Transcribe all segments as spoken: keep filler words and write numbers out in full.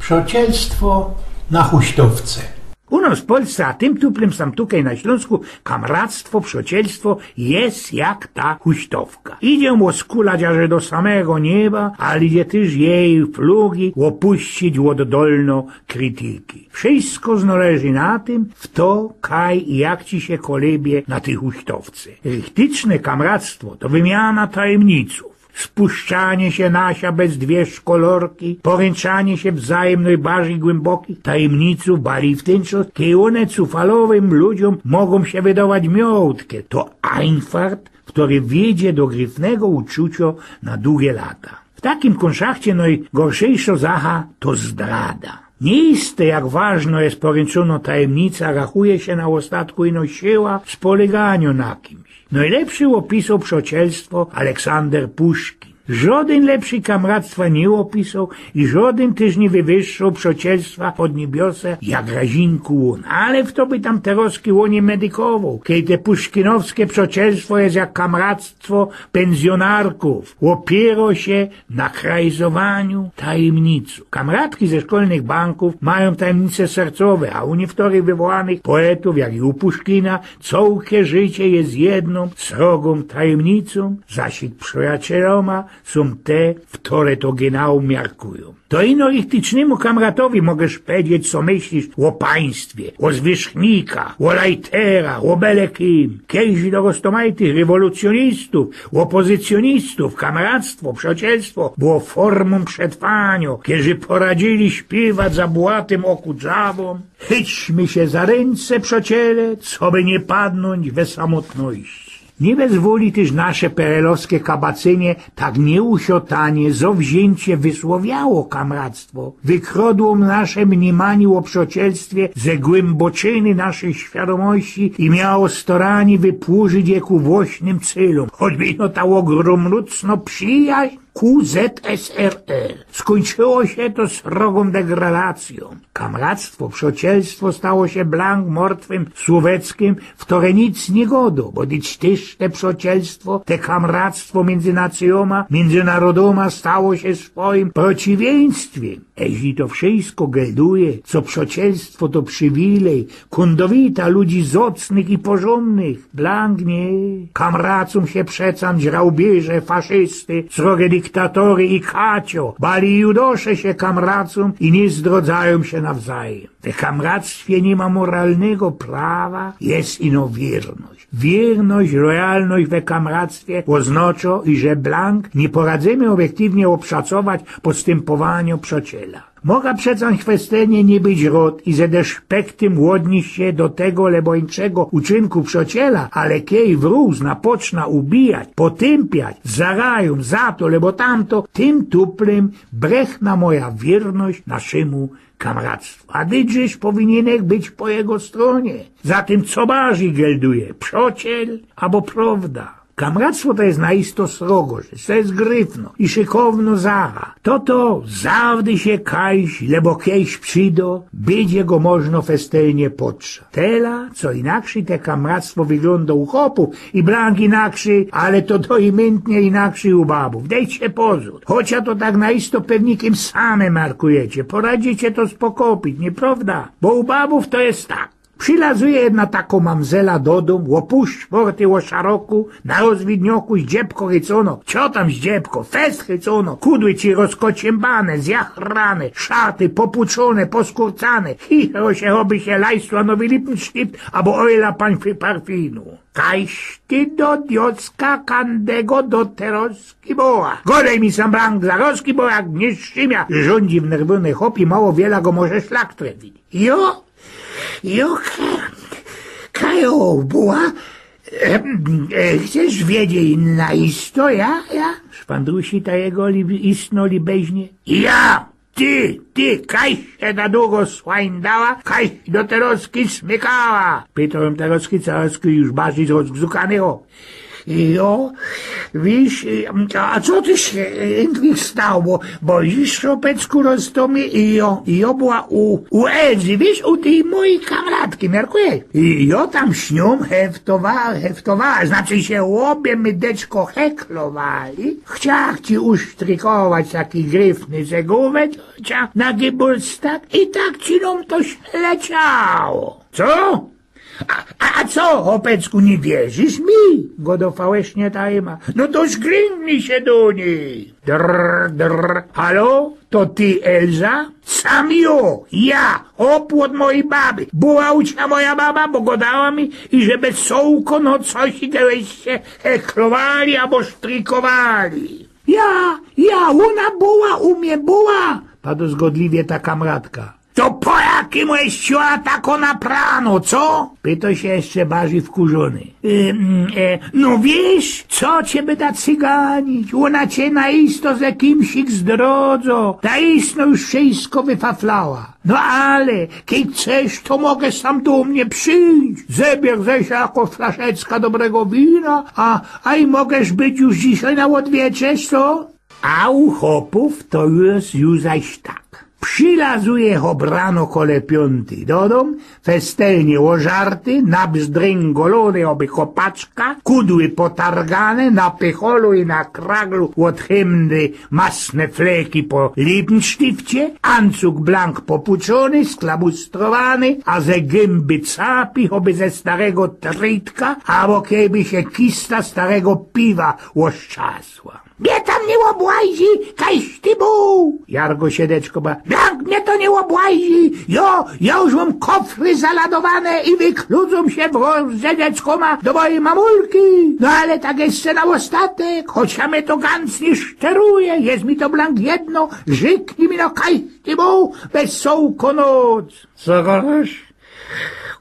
Przocielstwo na huśtowce. U nos w Polsce, a tym tuplym sam tukej na Ślōnsku, kamractwo, przocielstwo je jak ta huśtowka. Idzie ōm ôskulać aże do samego nieba, ale idzie tyż jej flugi ôpuścić ôd dolno krytyki. Wszysko znoleży na tym, fto, kaj i jak ci sie kolybie na tyj huśtowce. Richtyczne kamractwo to wymiana tajymnicōw. Spuszczanie sie na sia bez dwie szkolorki, porynczanie sie wzajymno i bardzij głymboki tajymnicōw bali w tyn czas, kej ône cufalowym ludziōm mogōm sie wydować miotke. To Einfahrt, ftory wiedzie do gryfnego uczucio na dugie lata. W takim kōnszachcie nojgorszejszo zacha to zdrada. Niyjste jak ważno je porynczōno tajymnica, rachuje sie na ôstatku ino syła spolyganio na kimś. Nojlepszy ôpisoł przocielstwo Aleksander Puszkin. Żodyn lepszyj kamractwa niy ôpisoł i żodyn tyż niy wywyższoł przocielstwa pod niebiosa jak razinku ōn. Ale fto by tam terozki ō nie medykowoł, kej te puszkinowske przocielstwo je jak kamractwo pynzjōnarkōw, ôpiero sie na krajzowaniu tajymnicōw. Kamratki ze szkolnych bankōw majōm tajymnice sercowe, a u niyftorych wywołanych poetōw, jak i u Puszkina, cołke życie je jednōm srogōm tajymnicōm, zasik przojacylōma sōm te, ftore to genau miarkujōm. To ino richtycznymu kamratowi możysz pedzieć, co myślisz ô państwie, ô zwierzchnikach, ô lajterach, ô bele kim. Kejś do roztomajtych rewolucyjnistōw, ôpozycyjnistōw kamractwo, przocielstwo było formōm przetrwanio, kej poradzili śpiywać za błatym ô kudrzawōm: „Chyćmy sie za rynce, przociele, coby niy padnōńć we samotności”. Niy bez woli tyż nasze perelowske kabacynie tak niyusiotanie, zowziyncie wysłowiało kamractwo. Wykrodło nasze mnimanie ô przocielstwie ze głymboczyny naszyj świadōmości i miało staranie wypłużyć je ku włosnym cylōm. Choćby ino ta ôgrōmnōcno przijaźń ku Z S R R. Skōńczyło sie to srogōm degradacyjōm. Kamractwo, przocielstwo stało sie blank mortwym słoweckym, ftore nic niy godo, bo dyć tyż te przocielstwo, te kamractwo miyndzy nacyjōma, miyndzy narodōma stało sie swojim prociwieństwym. Eźli to wszysko gelduje, co przocielstwo to przywilej, kōndowita ludzi zocnych i porzōndnych, blank niy. Kamracōm sie przeca źrałbierze, faszysty, srogie dyktatory i kacio, bali i judosze sie kamracōm i niy zdrodzajōm sie nawzajym. We kamractwie niy ma moralnego prawa, je ino wierność. Wierność, lojalność we kamractwie ôznŏczo, iże blank niy poradzimy ôbiektywnie ôszacować postympowanio przociela. Moga przeca chwestynnie niy być rod i ze deszpektym ôdniś sie do tego lebo inkszego uczynku przociela, ale kej wrōz napoczna ubijać, potympiać, zarajōm za to lebo tamto, tym tuplym brechna moja wierność naszymu kamractwu. A dyć żech powiniyn być po jego strōnie. Za tym, co barzij gelduje, przociel abo prowda. Kamractwo to je naisto srogo rzecz, to je gryfno i szykowno zacha. To to zawdy sie kajś lebo kejś przido, bydzie go możno festelnie potrzać. Tela, co inakrzyj te kamractwo wyglōndo u chopōw i blank inakrzyj, ale to doimyntnie inakrzyj u babōw. Dejcie pozōr. Chocia to tak naisto pewnikym same markujecie, poradzicie to spokopić, niyprowda? Bo u babōw to je tak. Przilazuje jedna tako mamzela do dōm, ô pōł sztwortyj ô szaroku, na rozwidnioku zdziebko chycono, co tam zdziebko, fest chycono, kudły ci rozkocimbane, zjachrane, szaty, popuczōne, poskurcane, chichro sie, choby sie lajstła nowy Lippenstift abo ôjla pań parfinu. Kajś ty do diocka kandego do teroski boła. Godej mi sam blank zaroski, bo jak niy strzimia, rzōndzi wnerwōny chop i mało wiela go może szlak trefić. Jo, jo, ka-, kajo, buła? E, e, chcesz wiedzieć naisto, ja, ja? Szpandrusi ta jego lib-, istno libeźnie. Ja! Ty, ty, kajś sie ta dugo słajndała, kajś do teroski smykała? Pytōł teroski, coraz już barzij rozgzukany chop. Jo, wiysz, a, a co ty sie, e, Endrych, stało? Bo już, chopecku, roztōmi, i jo, i jo była u, u Elzy, wiysz, u tyj mojij kamratki, miarkujesz? I jo tam z niōm heftowa-, heftowała, znaczy sie ôbie my deczko heklowali. Chciałach ci usztrykować taki gryfny zegōwek, cia na geburstag i tak ci nōm to leciało. Co? A, a, a co, chopecku, niy wierzysz mi? Godo fałesznie ta Ema. No to zglingnij sie do nij. Drr, drr. Halo? To ty, Elza? Sam jo, ja, chop ôd mojij baby. Była u cia moja baba, bo godała mi, i żeby sołko, no coś, i żeście heklowali abo sztrykowali. Ja, ja, ôna była u mie, była, pado zgodliwie ta kamratka. To po jakiymu żeś cia tako naprano, co? Pyto sie jeszcze barzij wkurzōny. Y, mm, e, no wiysz, co cie byda cyganić? Ôna cie na isto ze kimś zdrodzo. Ta isto już wszystko wyfaflała. No ale, kej chcesz, to mogeś sam do mie przijś. Zebier ze sie jako flaszeczka dobrego wina, a, a i mogeś być już dzisiej na ôdwieczerz, co? A u chopōw to już, już zaś tak. Przilazuje chop rano kole piōntyj do dōm, festelnie ôżarty, nabzdryngolōny oby chopaczka, kudły potargane, na pycholu i na kraglu ôd hymny masne fleki po lipnsztifcie, ancug blank popuczōny, sklabustrowany, a ze gymby capi, choby ze starego tritka, abo keby sie kista starego piwa ôszczasła. Mie tam niy ôbłazi, kajś ty bōł! Jargo sie deczko ba. Blank mie to niy ôbłazi! Jo, jo już mōm kofry zaladowane i wykludzōm sie w rozdze deczkōma do mojij mamulki! No ale tak jeszcze na ôstatek, choć ja mie to ganc niy szteruje, je mi to blank jedno, rzyknij mi no, kajś ty bōł, bez sołko noc! Co godosz?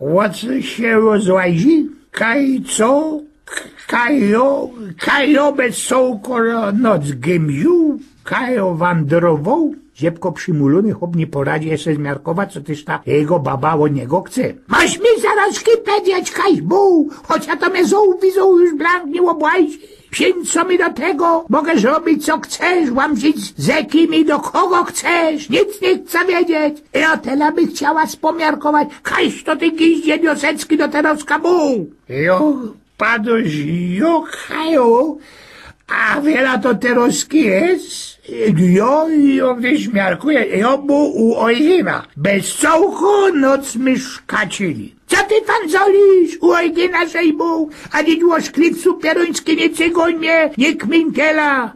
Ôcy sie rozłazi? Kaj co? K-, kaj jo, kaj jo bez sołko noc gymziōł? Kaj jo wandrowoł? Ziepko przimulōny, chop niy poradzi jeszcze zmiarkować, co tyż ta jego baba ôd niego chce. Masz mi zarŏz powiedzieć, kajś bōł, choć ja to mie zoł widzōł już blank niy ôbłazi. Piyńć co mi do tego, mogeś robić co chcesz, łamzić ze kim i do kogo chcesz, nic niy chcã wiedzieć. I ô tela bych chciała spomiarkować, kajś to ty giździe niosecki do terŏzka bōł. Jo, padoś, jo, kajo, a wiela to terŏzki je? Jo, jo, wiysz, miarkuje, jo bōł u Ojgina. Bez cołko noc my szkaczyli. Co ty fandzolisz? U Ojgina żeś bōł, a niy u Oszklipsu pierōński, niy cygōń mie, niy kmintela.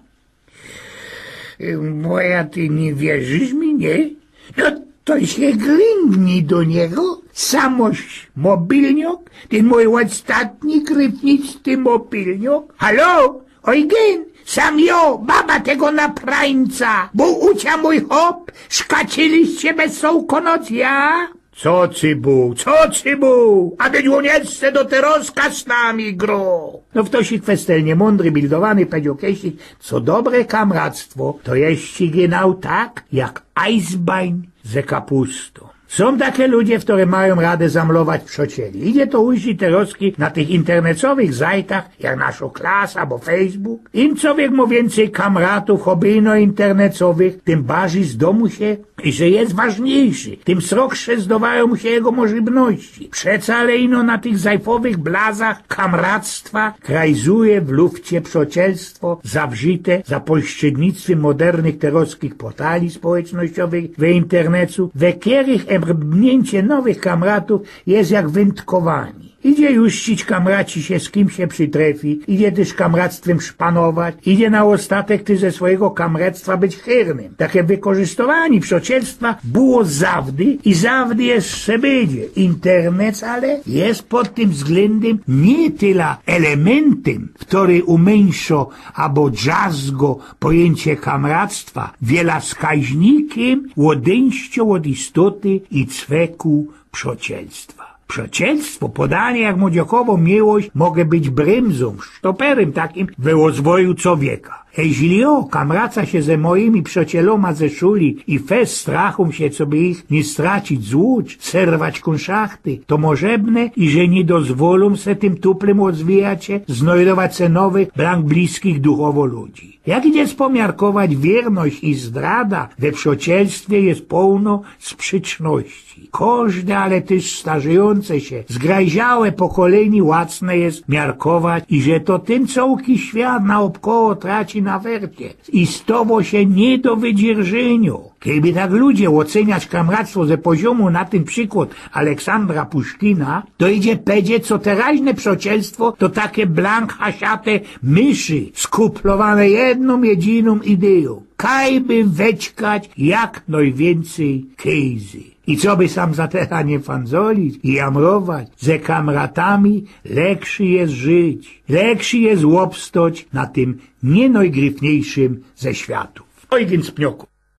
Moja, ty niy wierzysz mi, niy? No to sie glingnij do niego, samość mobilniok, tyn mōj ôstatni gryfnicki mobilniok. Halo? Ojgin, sam jo, baba tego naprańca, bōł u cia mōj chop, szkaczyliście bez sołko noc, ja? Co cy bōł, co cy bōł? A tyn ôn jeszcze do terŏzka z nami groł. No wtosik festelnie mōndry, bildowany, pedzioł kejsik, co dobre kamractwo, to jeszcze genau tak, jak Eisbein ze kapustōm. Sōm take ludzie, wtore majōm radã zamlować przocieli. Idzie to ujrzić terŏzki na tych internecowych zajtach, jak Naszo Klasa abo Facebook. Im cowiek mŏ wiyncyj kamratōw, choby ino internecowych, tym barzij zdŏ mu sie, iże je ważniejszy, tym srogsze zdŏwajōm mu sie jego możlibności. Przeca ale ino na tych zajfowych blazach kamractwa krajzuje w lufcie przocielstwo zawrzite za pośrednictwym modernych terŏzkich portali społecznościowych we internecu, we kerych embniyncie nowych kamratōw je jak wyntkowaniy. Idzie juścić kamraci sie, z kim sie przetrefi, idzie tyż kamractwym szpanować, idzie na ôstatek tyż ze swojigo kamractwa być hyrnym. Take wykorzystowaniyj przocielstwa było zawdy i zawdy jeszcze bydzie. Internet ale je pod tym wzglyndym niy tela elemeńtym, wtory umyńszo abo drzazgo pojyncie kamractwa, wiela wskaźnikym ôdyńściŏ ôd istoty i cweku przocielstwa. Przocielstwo, podanie jak młodziŏkowŏ miłość, może być brymzōm, sztoperym takim we rozwoju cowieka. Jeźli jo kamraca sie ze mojimi przocielōma ze szuli i fest strachōm sie, coby ich niy stracić z ucz, serwać kōnszachty, to możebne, iże niy dozwolōm se tym tuplym ôdwijać sie, znojdować se nowych, blank bliskich duchowo ludzi. Jak idzie spomiarkować, wiyrność i zdrada we przocielstwie je połno sprzyczności. Kożde, ale tyż starzejōnce sie, zgrajziałe pokolynie łacne je miarkować, iże to tym cołki świat naôbkoło traci na wercie. I stało sie niy do wydzierżyniŏ. Kejby tak ludzie ôcyniać kamractwo ze poziōmu na tym przikłod Aleksandra Puszkina, to idzie pedzieć, co teraźne przocielstwo to take blank hasiate myszy, skuplowane jednōm jedinōm idejōm. Kajby weczkać jak nojwiyncyj kejzy. I coby sam za tela niy fandzolić i jamrować, ze kamratami lekszy je żyć, lekszy je ôbstoć na tym niy nojgryfniejszym ze światōw. Ojgyn Spniokōw.